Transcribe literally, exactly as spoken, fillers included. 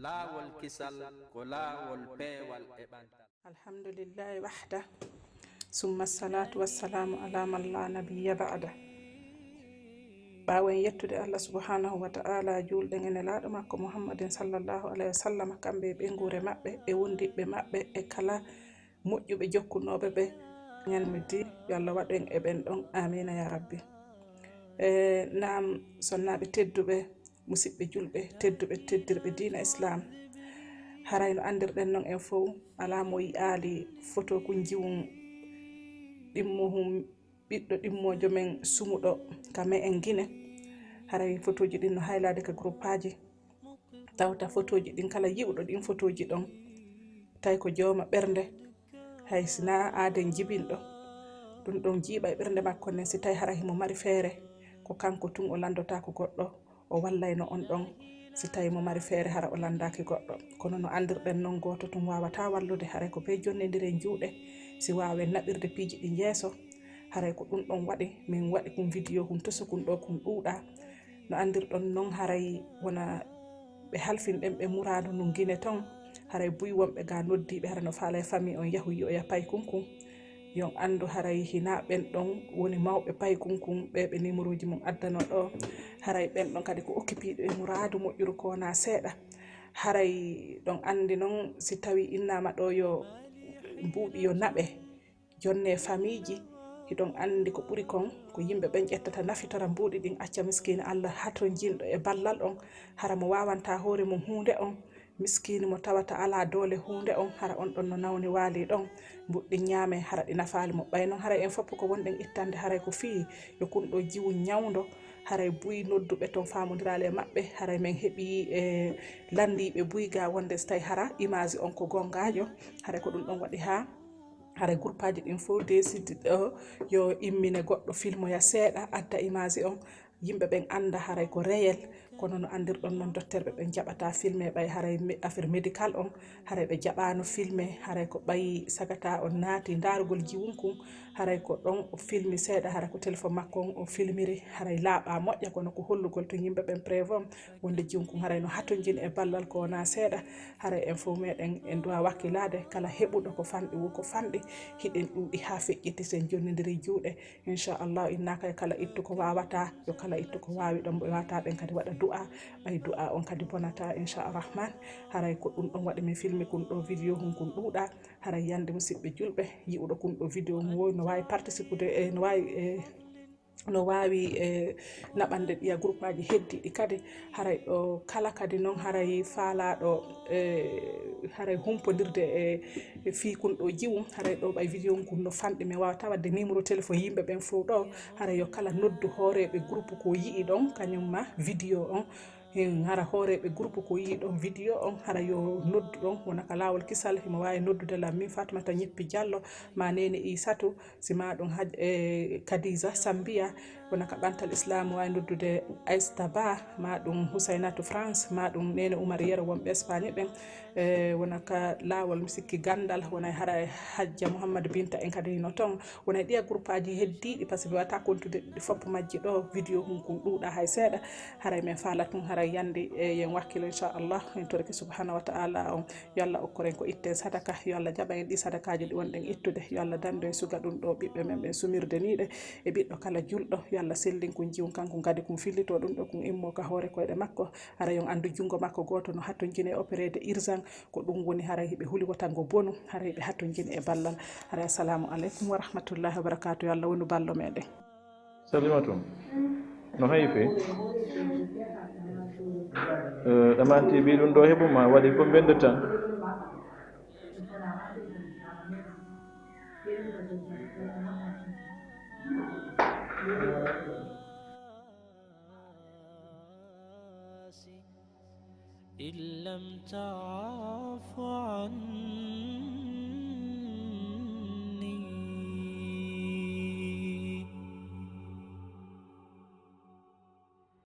Laawol kisal ko laawol peewal e ɓantal. Alhamdulillahi wahda, summa salatu wassalamu ala man la nabiyya ba'da. Ɓaawo en yettude Allah subhanahu wa ta'ala, juulɗen e nelaaɗo makko Muhammadin sallallahu alayhi wa sallam, kamɓe e ɓeynguure maɓɓe, e wondiɓɓe maɓɓe, e kala moƴƴuɓe jokkunooɓe ɓe, ñalmidi, yo Allah waɗu en e ɓen ɗon. Amiina ya Rabbi. E, naam, sonnaaɓe tedduɓe, musiɓɓe julɓe tedduɓe, teddirɓe diina Islam, haray no anndirɗen non en fow, alaa mo yi'aali foto kun jiwun ɗimmohun ɓiɗɗo ɗimmoojo men sumuɗo ka me'en Gine. Haray fotooji ɗin no haylaade ka gruppaaji. Tawta fotooji ɗin, kala yi'uɗo ɗin fotooji ɗon, tawi ko jooma ɓernde, hay si naa aaden jibinɗo. Ɗun ɗon jiiɓa e ɓernde makko nden, si tawi hara himo mari feere, ko kanko tun, o lanndotaako goɗɗo, o wallayno on ɗon. Si tawi mo mari feere, hara o lanndaaki goɗɗo. Kono no anndirɗen non, gooto tun waawataa wallude, haray ko bee jonnindire juuɗe, si waawen naɓirde piiji ɗin yeeso. Haray ko ɗun ɗon waɗi min waɗi kun vidéo kun, toso kun ɗoo kun ɗuuɗa. No anndirɗon non, haray wona ɓe halfinɗen ɓe muraadu ndun Gine ton, haray buy wonɓe ga noddiiɓe, hara no faalay famille on yahu yi'oya paykun kun. Yo on anndu, haray hinaa ɓen ɗon woni mawɓe paykun kun, ɓe ɓe nimuruuji mun addanoo ɗoo. Haray ɓen ɗon kadi ko okkipiiɗo e muraadu moƴƴuru ko wonaa seeɗa. Haray ɗon anndi non, si tawii innaama ɗoo yo mbuuɗi yo naɓe, jonne famiiji, hiɗon anndi ko ɓuri kon, ko yimɓe ɓen ƴettata nafitora mbuuɗi ɗin, acca miskiini Allah hatonjinɗo e ballal on, hara mo waawantaa hoore mun huunde on, miskiini mo tawata alaa doole huunde on, hara on ɗon no nawni waali ɗon, mbuuɗi ɗin ñaame, hara ɗi nafaali mo. Ɓay non haray en fow ko wonɗen ittande, haray ko fii yo kun ɗoo jiwu ñawndo, haray buy nodduɓe ton faamondiraali e maɓɓe, haray men heɓii e lanndiiɓe buy ga wonde si tawi hara image on ko gongaajo, haray ko ɗun ɗon waɗi haa haray gruppaaji ɗin fow décide ɗoo yo immine goɗɗo filmoya seeɗa, adda image on, yimɓe ɓen annda haray ko réel. Kono no anndirɗon non, dotterɓe ɓen jaɓataa filme, ɓay haray me-, affaire médical on, haray ɓe jaɓaano filme, haray ko ɓay sagata on naati ndaarugol jiwun kun, haray ko ɗon o filmi seeɗa, haray ko téléphone makko on o filmiri, haray laaɓaa moƴƴa, kono ko hollugol tun yimɓe ɓen preuve on, wonde jiwun kun haray no hatonjini e ballal ko wonaa seeɗa. Haray en fow meɗen en duwa wakkilaade, kala heɓuɗo ko fanɗi woo ko fanɗi, hiɗen ɗuuɗi haa feƴƴiti, si en jonnindiri juuɗe. Inchallah, innaaka e kala ittu ko waawataa, yo kala ittu ko waawi ɗon, ɓe waawataa ɓen kadi waɗa du'a, ɓay du'a on kadi bonataa, inchallah rahman. Haray ko ɗun ɗon waɗi min filmi kun ɗoo vidéo hun kun ɗuuɗa, haray yande musiɓɓe julɓe, yi'uɗo kun ɗoo vidéo mo wowi no waawi participude, e no waawi, e no waawi, e, naɓande ɗiya gruppaaji heddiiɗi kadi. Haray ɗoo kala kadi non haray faalaaɗo, e, haray humpondirde e, e fii kun ɗoo jiwun, haray ɗoo ɓay vidéo kun no fanɗi, mi waawataa waɗde numéro téléphone yimɓe ɓen fow ɗoo. Haray yo kala noddu hooreeɓe groupe ko yi'i ɗon, kañun ma vidéo on. Hen hara hooreeɓe groupe ko yi'i ɗon vidéo on, hara yo noddu ɗon, wona ka Laawol Kisal, himo waawi noddude lan min Fatumata Ñippi Jallo, ma Neene Isatu, si ma ɗun Haj-, e, Kadija Sambiya, wona ka Ɓantal Islam, waawi noddude Aista Ba, ma ɗun Husaynatu France, ma ɗun Neene Umar Yero wonɓe Espagne ɓen, e, wona ka Laawol mi sikki Gandal, wona e hara e Hajja Muhammad Binta en kadi no ton, wona e ɗiya gruppaaji heddiiɗi, par ce que mi waawataa kontude ɗi fow majji ɗoo, vidéo hun kun ɗuuɗa hay seeɗa, haray men faala tun, haray yandi, e, yen wakkilo, inchallah, en torike subhanahu wa ta'ala on. Yo Allah okkor en ko itten sadaka, yo Allah jaɓa en ɗi sadakaaji ɗi wonɗen ittude, yo Allah dandu en suga ɗun ɗoo ɓiɓɓe men ɓen sumirde nii ɗe, e ɓiɗɗo kala julɗo, yo Allah sellin kun jiwun kankun kadi kun fillito ɗun ɗoo kun immo ka hoore koyɗe makko, hara yo on andu jungo makko gooto no hatonjini e opérer de urgent, ko ɗun woni haray hiɓe huli wota ngo bonu, haray hiɓe hatonjini e ballal, haray assalamu aleykum wa rahmatullahi wa barakatuh, yo Allah wonu ballo meɗen. Salimatu, no hayi fe? Eh, ɗamanti mbi ɗum ɗo heɓuma, waɗi ko mbendata. إن لم تعف عن